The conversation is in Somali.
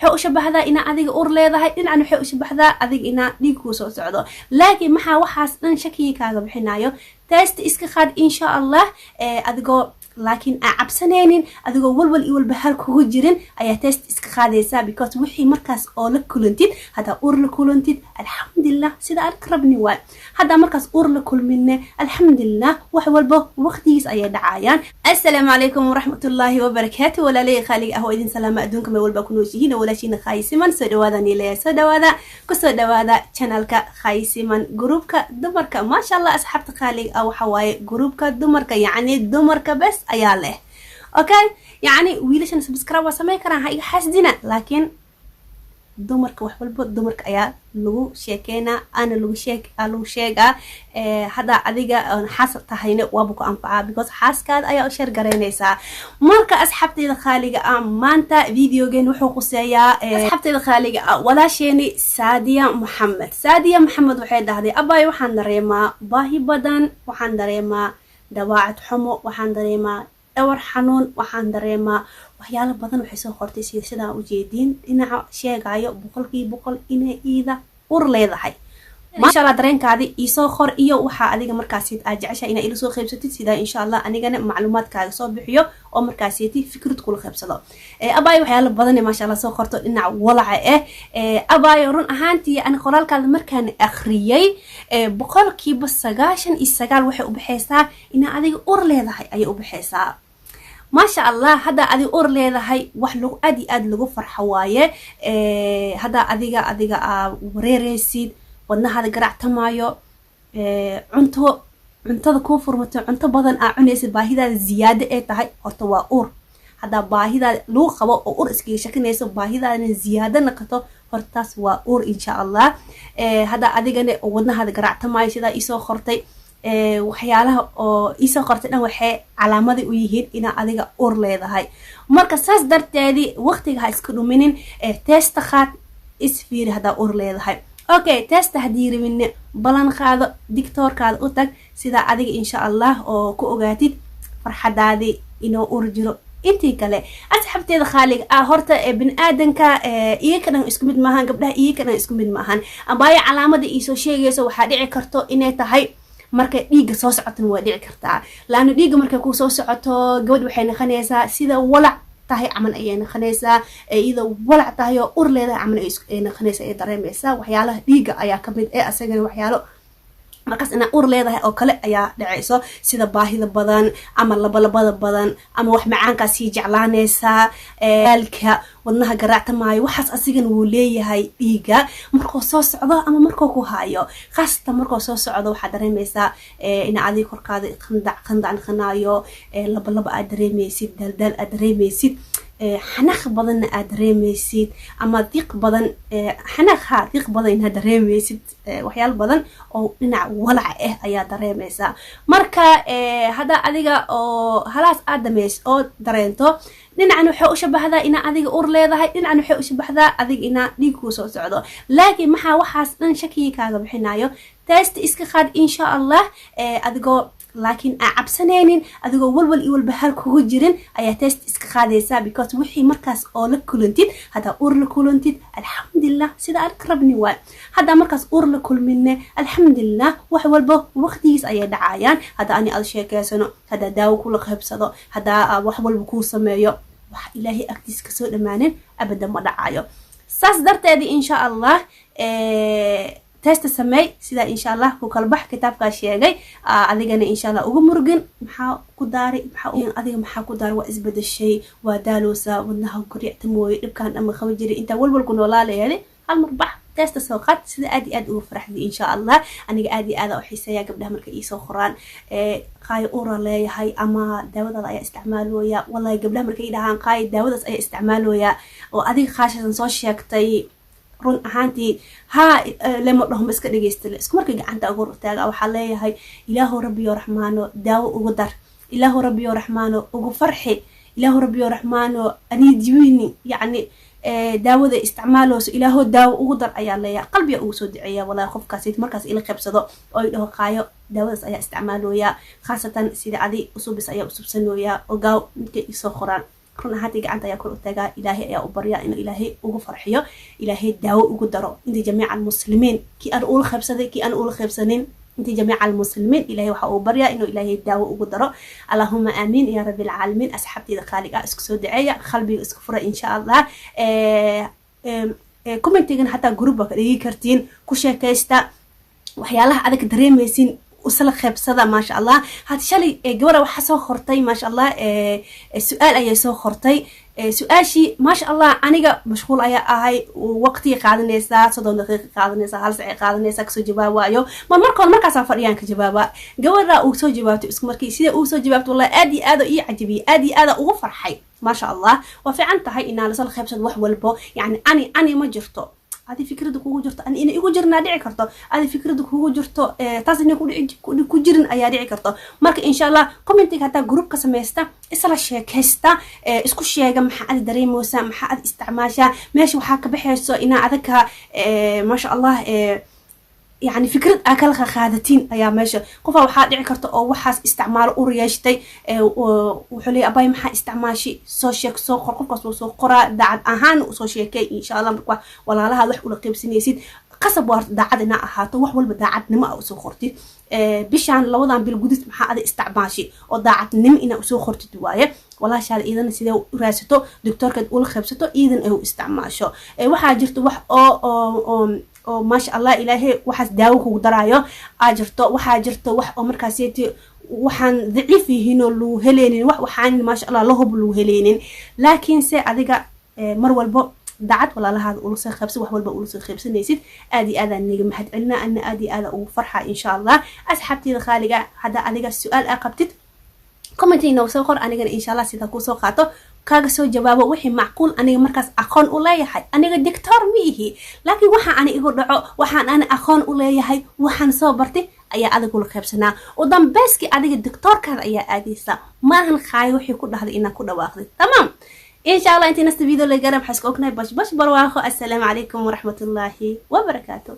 Waxay u shabahdaa inaa adiga ur leedahay, dhinacan waxay u shabaxdaa adiga inaa dhiig kuu soo socdo. Laakiin maxaa waxaas dhan shakiga kaaga bixinayo? Test iska qaad, insha Allah, adigoo laakiin aan cabsanaynin, adigoo walwal iyo walbahaar kugu jirin ayaa test iska qaadaysaa, because wixii markaas oo la kulantid, haddaa ur la kulantid, alxamdulilah, sida aan ka rabni waay. Haddaa markaas ur la kulminne, alxamdulilah, wax walba waqtigiis ayay dhacayaan. Assalaamu calaykum waraxmatullaahi wabarakaatu. Walaalay qaaliga ah, oo idin salaama adduunka meel walba ku nooshihiin oo walaashiina Khaayisiman. Soo dhawaada niilaya, soo dhawaada, kusoo dhawaada channelka Khaayisiman, groupka dumarka. Maasha Allah, asxaabta qaaliga ah, waxa waaye groupka dumarka, yacni dumarka bes ayaa leh. Okay, yacni wiilashan subscribe waa sameyn karaan, ha iga xasdina, laakiin dumarka wax walba dumarka ayaa lagu sheekeynaa, ana lagu sheeg lagu sheegaa. Haddaa adiga xaas tahayna, waaba ku anfacaa, because xaaskaada ayaa u share garaynaysaa. Marka asxaabteyda khaaliga ah, maanta videogen wuxuu quseeyaa asxaabteyda khaaliga ah walaasheeni Saadiya Moxamed. Saadiya Moxamed waxay dhahday: "Abaayo, waxaan dareemaa baahi badan, waxaan dareemaa dawaacad xumo, waxaan dareemaa dhawar xanuun, waxaan dareemaa waxyaalo badan." Waxay soo qortay sida sidaan ujeediin dhinaca sheegayo 100% inay iida ur leedahay. Maasha Allah, dareenkaadi iisoo qor iyo waxaa adiga markaasi aad jeceshahay inaa ila soo qaybsatid, sidaa insha Allah anigana macluumaadkaaga soo bixiyo oo markaasiti fikrad kula qaybsado. Abaayo, waxyaalo badan, maasha Allah, soo qorto dhinaca walaca ah. Abaayo, run ahaantii ani qoraalkaada markaan akhriyay, 99% waxay u baxaysaa inaa adiga ur leedahay ayay u baxaysaa. Maasha Allah, haddaa adiga ur leedahay, wax lagu aad iyo aad lagu farxo waaye. Haddaa adiga aa wareereysid, wadnahaada garaactamaayo, cunto cuntada kuu furmato, cunto badan aa cunaysid, baahidaada ziyaado ee tahay, horta waa ur. Haddaa baahidaada lagu qabo oo ur iskaga shakinayso, baahidaadana ziyaado naqato, hortaas waa ur, insha Allah. Haddaa adigana wadnahaada garaactamaayo, sidaa iisoo qortay, waxyaalaha oo iisoo qortay dhan waxay calaamada u yihiin inaa adiga ur leedahay. Marka saas darteedii waqtiga ha iska dhuminin, teesta qaad, isfiiri haddaa ur leedahay. Okay, teesta haddii rabinne, balan qaado, dictoorkaada u tag, sidaa adiga insha Allah oo ku ogaatid farxadaadii inuu ur jiro. Intii kale, asxabteeda khaaliga ah, horta bini aadanka iyaka dhan isku mid maahan, gabdhaha iyaka dhan isku mid maahan. Abaayo, calaamada iisoo sheegayso waxaa dhici karto inay tahay markay dhiigga soo socotona, waa dhici kartaa, laana dhiigga markay ku soo socoto, gabadh waxay naqanaysaa sida walac tahay camal ayay naqanaysaa, iyadoo walac tahay oo ur leedahay camal ay naqanaysaa, ay dareemaysaa. Waxyaalaha dhiigga ayaa kamid eh asagana, waxyaalo markaas inaa ur leedahay oo kale ayaa dhacayso, sida baahida badan ama labalabada badan ama wax macaankaa sii jeclaanaysaa, aalka wadnaha garaactamaayo. Waxaas asigana wuu leeyahay dhiiga markuu soo socdo ama markuu ku haayo. Khaasatan markuu soo socdo, waxaad dareemaysaa ina adiga korkaada qandac qandac naqanaayo, labalaba aad dareemaysid, daaldaal aad dareemaysid, xanaaq badanna aad dareemaysid, ama diiq badan, xanaaq ha, diiq badan inaad dareemaysid, waxyaalo badan oo dhinac walaca ah ayaa dareemaysaa. Marka haddaa adiga oo halaas aad dameys oo dareento, dhinacan waxay u shabahdaa inaa adiga ur leedahay, dhinacan waxay u shabahdaa adiga inaa dhiig kuu soo socdo. Laakiin maxaa waxaas dhan shakiga kaaga bixinayo? Test iska qaad, insha Allah, adigoo laakiin aan cabsanaynin, adigoo walwal iyo walbahaar kugu jirin ayaa test iska qaadaysaa, because wixii markaas oo la kulantid, haddaa ur la kulantid, alxamdulilah, sida aan ka rabni waay. Haddaa markaas ur la kulminne, alxamdulilah, wax walba waqtigiis ayay dhacayaan. Haddaa ani aad sheekeysano, haddaa daawo kula qaybsado, haddaa wax walba kuu sameeyo, wax Ilaahay agtiis kasoo dhammaanin abadan ma dhacayo. Saas darteedi, insha Allah, testa sameey, sidaa insha Allah ku kala bax kitaabkaa sheegay. Adigana insha Allah uga murgin maxaa ku daaray, maxaa adiga maxaa ku daaray, waa isbedeshay, waa daaloosaa, wadnaha koryacta mooye, dhibkaan dhama qaba jiray, intaa walwalku noolaa leeyahay. Hal mar bax, teesta soo qaad, sida aad iyo aad uga faraxday, insha Allah. Aniga aad iyo aada u xiiseeya gabdhaha marka iisoo qoraan: "Qaayo, ura leeyahay," ama "daawadaada ayaa isticmaalooya." Wallahi, gabdhaha markay dhahaan: "Qaayo, daawadaas ayaa isticmaalooya oo adiga qaashasan soo sheegtay," run ahaantii haa lema dhaho, ma iska dhegeystale. Isku markay gacanta ugu taaga, waxaa leeyahay: "Ilaahu Rabbiyo Raxmaano, daawo ugu dar. Ilaahu Rabbiyo Raxmaano, ugu farxi. Ilaahu Rabbiyo Raxmaano, anii jiwini, yacni daawada isticmaalooso, Ilaaho daawo ugu dar," ayaa leeyahay. Qalbiga ugu soo duceeya wallahi qofkaasi markaas ila qaybsado oo i dhaho: "Qaayo, daawadaas ayaa isticmaalooya, khaasatan sida adi usubis ayaa usubsanooya," ogaaw markay isoo qoraan. Run ahaantii gacanta ayaa kor u taagaa, Ilaahay ayaa u baryaa inuu Ilaahay ugu farxiyo, Ilaahay daawo ugu daro intii jamiica almuslimiin, kii aan ula qaybsaday, kii aan ula qaybsanin, intii jamiica almuslimiin Ilahay waxa uu baryaa inuu Ilaahay daawo ugu daro. Allahuma aamiin ya rabbi alcaalamiin. Asxaabteyda qaaliga ah, isku soo duceeya, qalbiga isku fura insha Allah. Commentigan hataa group baa ka dhigi kartiin, ku sheekaysta waxyaalaha adag dareemaysin, isla qaybsada. Maasha Allah, had shalay gabadha waxaa soo qortay, maasha Allah, su-aal ayay soo qortay. Su-aashii, maasha Allah, aniga mashquul ayaa ahay, waqtigay qaadanaysaa, 30 daqiiqa qaadanaysaa, hal sacay qaadanaysaa kasoo jawaabaayo. Mar marka hore markaasaa fadhiyaan ka jawaaba. Gabadha uu soo jawaabtay isku markii sida uu soo jawaabtay, wallahi aad iyo aad ii cajabiyey, aad iyo aada ugu farxay. Maasha Allah, waa fiican tahay inaa lasla qaybsado wax walbo. Yani ani ma jirto adi fikrada kugu jirto ani inay igu jirnaa dhici karto, adi fikrada kugu jirto taas inay ku jirin ayaa dhici karto. Marka insha Allah commentiga hataa group ka samaysta, isla sheekaysta, isku sheega maxaa adi dareemeysaa, maxaa adi isticmaashaa. Meesha waxaa ka baxayso inaa adaka, maasha Allah, yani fikrad aa kala qaadatiin ayaa meesha. Qofaa waxaa dhici karta oo waxaas isticmaalo ur yeeshtay, wuxuu leeyahy: "Abay, maxaa isticmaashi? Soo sheeg, soo qor." Qofkaas wuu soo qoraa, daacad ahaan usoo sheekay insha Allah. Marka walaalahaad wax ula qaybsanaysid, qasab waa daacad inaa ahaato, wax walba daacadnimo a usoo qortid. Bishaan, labadan bil gudid, maxaa ada isticmaashi oo daacadnimo inaa usoo qortid waaye. Walaashaada iidana sidee u raadsato doctoorkeed, ula qaybsato, iidan ay u isticmaasho. Waxaa jirto wax oo maasha Allah Ilaahay waxaas daawo kugu daraayo aa jirto. Waxaa jirto wax oo markaaseti waxaan daciif yihiin oo lagu heleynin, wax waxaan maasha Allah lahub lagu heleynin, laakiinse adiga mar walbo dacad walaalahaada ula soo qaybsan, wax walba ula soo qaybsanaysid. Aad iyo aadaan niga mahad celina, ana aad iyo aada ugu farxa insha Allah. Asxaabteyda qaaliga, hadda adiga su-aal aa qabtid, comment inoogu soo qor, anigana insha Allah sidaa kuusoo qaato kaaga soo jawaabo wixii macquul aniga markaas aqoon u leeyahay. Aniga doctor ma ihi, laakiin waxaa ani igu dhaco, waxaan ani aqoon u leeyahay, waxaan soo bartay ayaa adigula qaybsanaa. U dambeyskii adiga doctoorkaada ayaa aadaysa, maahan qaayo wixii ku dhahday inaad ku dhawaaqday. Tamaam, insha Allah intii nasta video la gaara, maxaa iska ognahay? Bash bash, barwaaqo. Assalaamu calaykum waraxmatullaahi wabarakaatu.